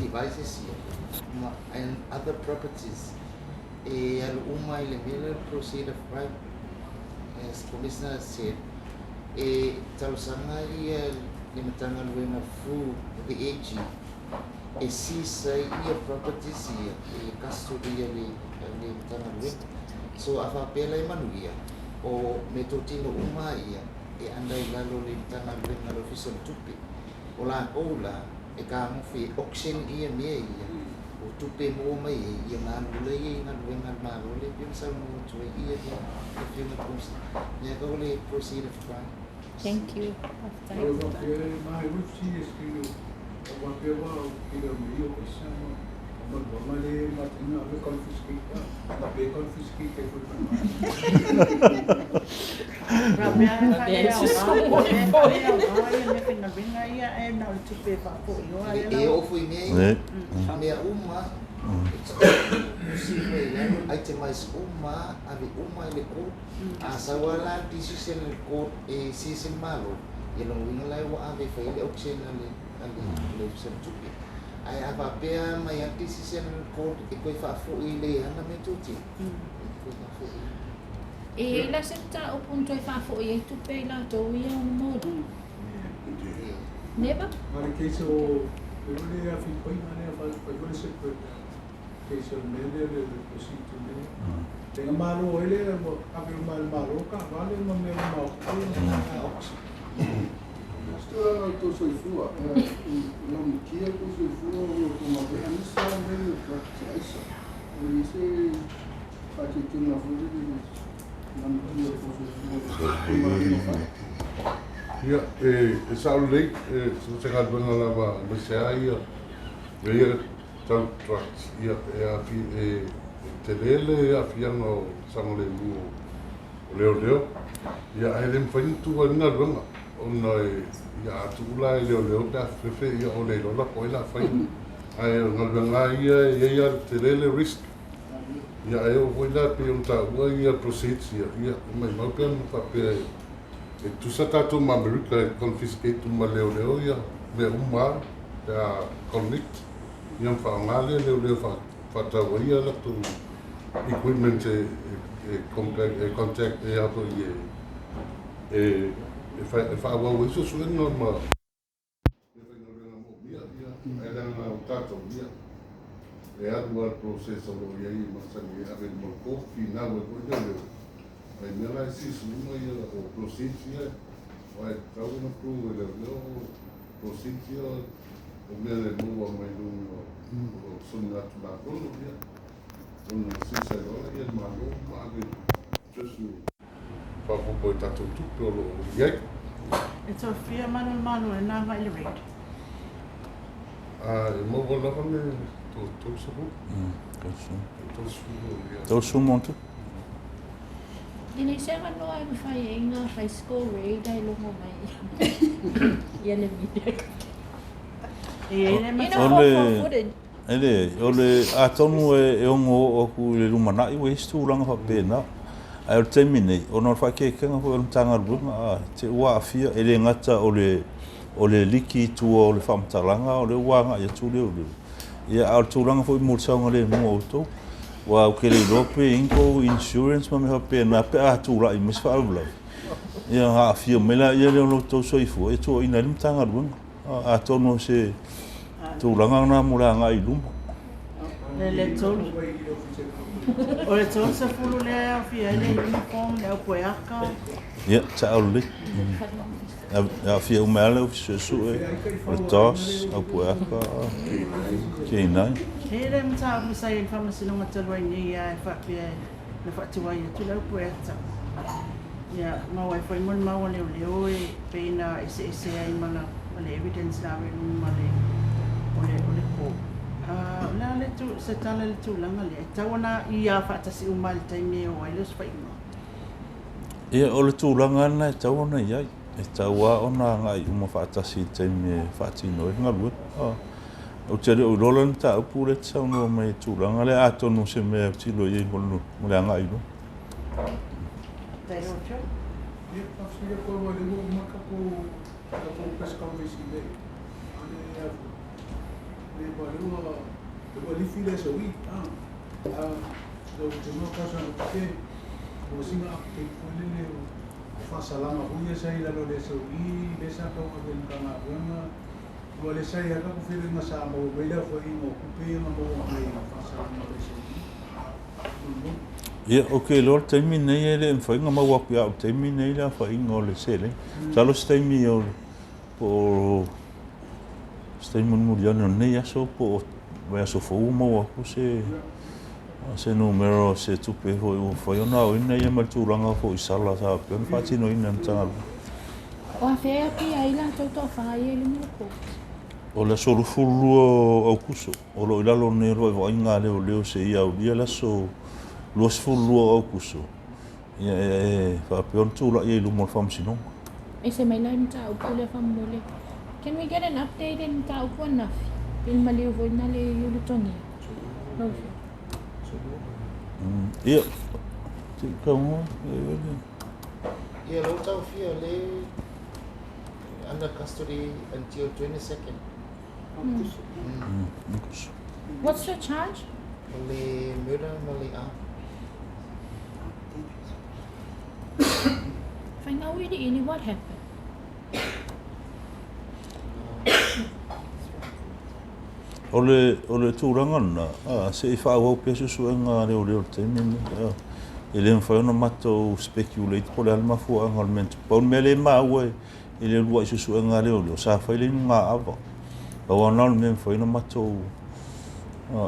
devices ia ma and other properties e alu uma i le mea lea o le proceed of crime. As Commissioner said, e talosaga ia le Matagaluega through the AG e seize ai ia properties ia i le custody a le Matagaluega. So a faapea la e manuia, o meatotino uma ia e under i lalo o le Matagaluega a le Ofisa o le Tupe. O lakou la e tagofi e auction ia mea ia, o tupe e maua mai ai, ia ona alu lea i galuega a le Malo lea e pei ona saunoa atu ai ia le Afioga i le Komesina. Lea ka o le proceed of crime. Thank you. E oo foi i mea ia, mea uma e tusi mai i lalo, itemize uma, ave uma i le court. A sau lava la le decision a le court e seize e le Malo, ia lona uiga la ua ave e fai ai le auction a le Ofisa o le Tupe. Ae a faapea mai lava le decision a le court e toe faafoi i le ana meatotino, e toe faafoi. E i ai la se mataupu na toe faafoi ai tupe i latou ia ona moli? Never? Ma le case o le afi paina lea fai foi le separate case o le mea lea le procedure lea. Tenga malo ele ave o mal malo ka vale ma mea ma o. Tulaga o tou soifua, lau matia tou soifua o lo tou galuega nisi lava mea ia o drugs aisa. O i ai se faateteina foi lele lamatia o tou soifua i le galuega fai? Ia, e sao lelei, so o se galuega lava aemaise lava ia mea ia tau drugs, ia, e afi, e tele le aafiaga o saogalemu o leoleo, ia, ae le mafai ona tuua ai le galuega, ona e, ia, a tuu la e leoleo pe a fefefe, ia, o le iloa la po o ai o le a fai. Ae o galuega lava ia e i ai lava le tele le risk. Ia, ae oo foi la pei ona taua ia proceeds ia, ia, e maumau pe ana faapea e tutusa tatou ma Amerika e confiscate uma e leoleo ia mea uma lava pe a convict, ia ma faaaoga lea leoleo e faatau ai ia latou equipment e contact e contact e a foi e e faaauau ai suesuega ma faigaluega moomia, ia, ae leaga o tatou ia e alu lava le process o lo o i ai e masani e ave i luma o le court, finau ai foi leoleo, ae mea la e seize uma ia o proceeds ia, aua e tatau ona prove e leoleo o proceeds ia o mea e maua mai luga o soligatulafono, ia, ona seize ai loa lea e le Malo ma ave i Treasury faaopoopo i tatou tupe o lo o i ai. E tofia mana o le Malo e nānā i le rate. A e maua lava le 30. 30, ia. 30 ma ona tupu. E leai se avanoa e mafai ai ona fai score raid ai logo mai ia le media. E i ai le You know, for footage. E leai, o le atonu e ono oo atu i le lumanai ua i ai se tulaga faapena. Ae o le taimi nei, ona o le faaeteetega foi o le Matagaluega, a, te i ua aafia, e le gata o le o le liki i tua o le faamatalaga, o lea ua agai atu leoleo. Ia, a o le tulaga foi mo le saogalemu o outou. Aua ou te le iloa pe i ai ni tou insurance ma mea faapena pe a tulai mai se faalavelave, ia ona aafia mai laia lea o lo outou soifua e tuuaina ai le Matagaluega. Atonu o se tulaga lena mo le agai i luma. Le tolu. O le 30 lea e aofia ai le uniform, le aupueaka. Ia, sao lelei. E aafia uma ai lava le Ofisa Suesue, o le DOS, aupueaka, K9. E le mataupu sa i ai le faamasinoga talu ai nei lava e faapea na faatuai atu le aupueata. Ia, maua ai foi mo le mau a leoleo e pei na eseese ai ma le evidence na ave i luga ma le o le o le court. O le a le tu, se tala i le tulaga lea, e tatau ona ia faatasi uma i le taimi e oo ai le osofaiga? Ia, o le tulaga lena e tatau ona i ai. E tatau lava ona agai uma faatasi i le taimi e faatino ai le galuega. Ou te le o iloa la le mataupu lea e te saunoa mai i le tulaga lea, atonu o se mea e tilo i ai mo le agai i luma. Tai lau Afioga. Ia, faafetai atu lava o lea ua uma tatou press conference i le Le pa le ua le ua lifi le SOE. A lau te noa tausaga te ua singa update foi lele o faasalaga foi ia sa i lalo o le SOE lea sa tauave e le Matagaluega. Ua le sa i ai tatou feloaiga sa maua mai le aofaiga o tupe ia na maua mai i faasalaga o le SOE. Ia, ou te iloa o le taimi lenei e le mafai ona maua atu ia au i le taimi lenei le aofaiga o le seleni. Masalo se taimi o po o se taimi mulimuli ane o lenei aso po o vaiaso fou ua maua atu se se numera o se tupe foi ua mafai ona aoina ia ma le tulaga foi i sala sa faapea ona faatinoina e le Matagaluega. O afea e apia ai latou toafa ia i luma o le court? O le aso 22 o Aukuso, o lo o i lalo nei o le vaivaiga a leoleo seia aulia le aso 22 o Aukuso, ia e faapea ona tulai ai i luma o le Faamasinoga. Ese mai la i mataupu lea faamolemole. Can we get an update i le mataupu ananafi i le maliu foi lena le i Ulutogia? Lau Afioga. Ia, se i taunoa, e vele. Ia, lau taofia le under custody until 22nd. What's your charge? O le murder ma le arm. Faigauiliili, what happened? O le, o le tulaga lena, a, se i faaauau pea suesuega a leoleo i le taimi lenei. A, e le mafai ona matou speculate po o le a le mafuaaga o le mea na tupu. Pau le mea lea e maua i le uluai suesuega a leoleo, sa fai le inugaava. Pau lava lena o le mea e mafai ona matou,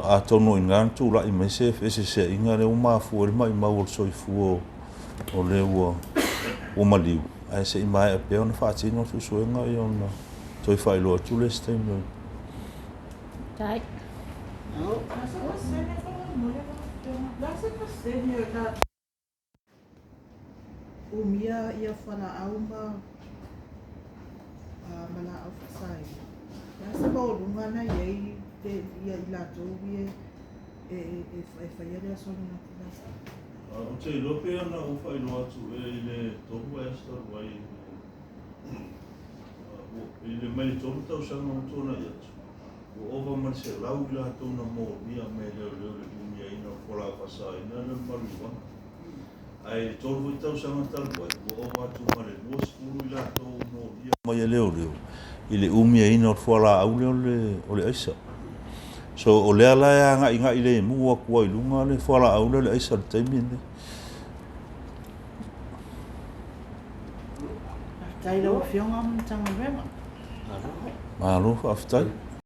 atonu o i ina na tulai mai se feeseeseaiga lea ua mafua ai le maumau o le soifua o le ua maliu, ae se i maea pea ona faatino le suesuega ia ona toe faailoa atu lea i se taimi o Tai. Umia ia fualaau ma ma laau faasaina. Le a se maualuga na i ai le ia i latou ia e e faia le aso ananafi lea? Ou te iloa pei ona ou faailoa atu ea i le 3 vaiaso talu ai i le mai le 3 tausaga ua tuanai atu, ua ova ma le 100 i latou na molia mai e leoleo i le umiaina o le fualaau faasaina lea o le mariuana. Ae i le 3 foi tausaga talu ai, ua ova atu ma le 20 i latou ua molia mai e leoleo i le umiaina o le fualaau lea o le aisa. So o lea la e agaigai lemu atu ai i luga le fualaau lea o le aisa i le taimi lenei. Faafetai i lau Afioga ma le Matagaluega. Malo faafetai.